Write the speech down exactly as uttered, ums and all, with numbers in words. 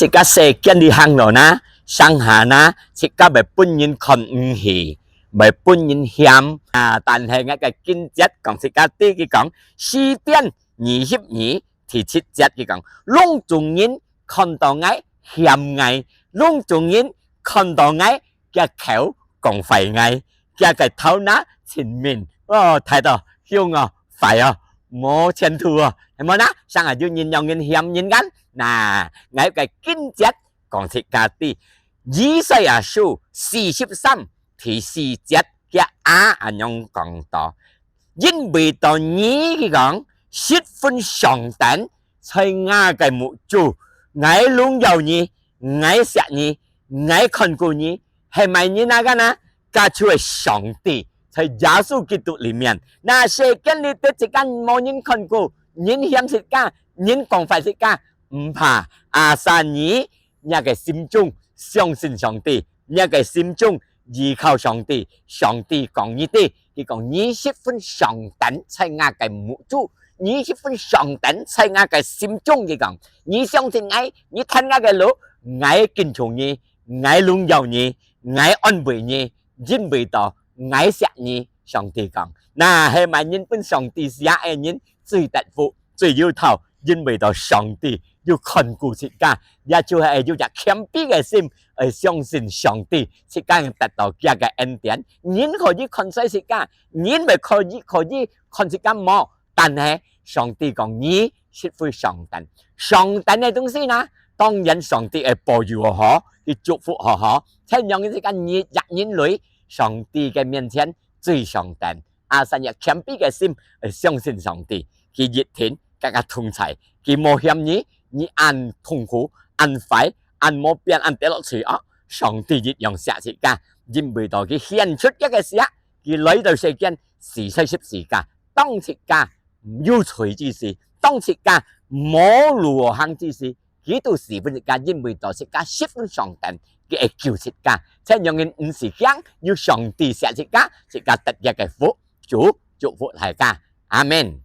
自家世間裡行路哪，上下哪，自家會分人看毋起，會分人嫌。啊，但係𠊎个經節講自家知，佢講，詩篇二十二第七節，佢講，攏總人看到𠊎，嫌𠊎，攏總人看到𠊎，厥口講壞𠊎，厥个頭那盡明。哦，大到凶哦，壞哦，無前途哦，係無哪？上下有人樣人嫌人間。那𠊎个經節講自家知，以賽亞書四十三第四節，厥啊恁樣講到，因為到你，佢講，十分上等，在𠊎个目珠，𠊎榮耀你，𠊎惜你，𠊎看顧你，係麼人啊？該哪？該就係上帝，在耶穌基督裡面。那世間裡肚自家無人看顧，人嫌自家，人講壞自家，毋怕，啊，上你，若个心中相信上帝，若个心中依靠上帝，上帝講你知，佢講你十分上等，在𠊎个目珠，你十分上等，在𠊎个心中，佢講，你相信𠊎，你跈𠊎个路，𠊎跟從你，𠊎榮耀你，𠊎安慰你，因為到𠊎惜你。上帝講，那係麼人分上帝惜个人最得福，最有頭，因為到上帝有看顧自家，也就係有隻謙卑个心，愛相信上帝，自家得到厥个恩典。人可以看衰自家，人會可以，可以看自家無，但係上帝講你實在上等。上等个東西呢，當然上帝會保佑好好，佢祝福好好。同樣个時間，你一人類，上帝个面前最上等。啊，上有謙卑个心，愛相信上帝，佢一定佮𠊎同在，佢無嫌你，你恁痛苦、恁壞、恁無變、恁跌落去啊，上帝一樣惜自家，因為到佢顯出厥个惜，佢來到世間，死在十字架，當自家有罪之時，當自家無路好行之時，佢都死分自家，因為到自家十分上等，佢會救自家。同樣个，毋係講有上帝惜自家，自家得厥个福，主祝福大家。阿們。